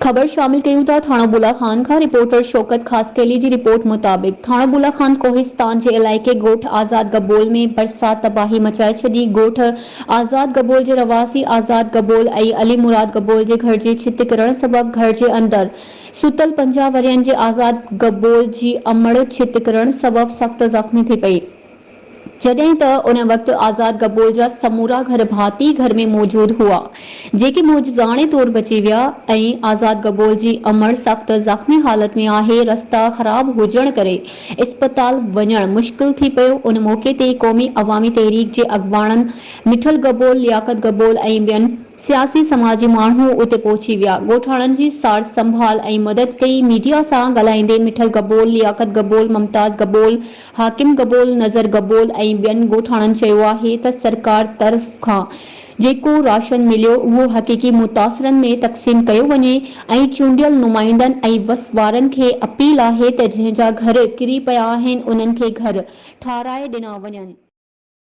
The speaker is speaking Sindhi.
خبر شامل ڪيون ٿا ٿاڻو بولا خان کان رپورٽر شوڪت خاصخيلي جي رپورٽ مطابق ٿاڻو بولا خان ڪوهستان جي علائقي ڳوٺ آزاد گبول ۾ برسات تباهي مچائي ڇڏي ڳوٺ آزاد گبول جي رهواسي آزاد گبول ۽ علي مراد گبول جي گهر جي ڇت ڪرڻ سبب گهر جي اندر ستل 50 ورهين جي آزاد گبول جي امڙ ڇت ڪرڻ سبب سخت زخمي ٿي پئي. جڏهن ته ان وقت آزاد گبول جا سمورا گهر ڀاتي گهر ۾ موجود هئا، جيڪي معجزاڻي طور بچي ويا ۽ آزاد گبول جي امڙ سخت زخمي حالت ۾ آهي، رستا خراب هجڻ ڪري اسپتال وڃڻ مشڪل ٿي پيو، ان موقعي تي قومي عوامي تحريڪ جي اڳواڻن مٺل گبول، لياقت گبول ۽ ٻين. سياسي سماجي ماڻهو اتي پهچي ويا، ڳوٺاڻن جي سار سنڀال ۽ مدد ڪئي، ميڊيا سان ڳالهائيندي مٺل گبول، لياقت گبول، ممتاز گبول، حاڪم گبول، نظر گبول ۽ ٻين ڳوٺاڻن چيو آهي ته سرڪار طرف کان جيڪو راشن مليو اهو حقيقي متاثرن ۾ تقسيم ڪيو وڃي ۽ چونڊيل نمائندن ۽ وس وارن کي اپيل آهي ته جنهن جا گهر ڪري پيا آهن انهن کي گهر ٺاهرائي ڏنا وڃن.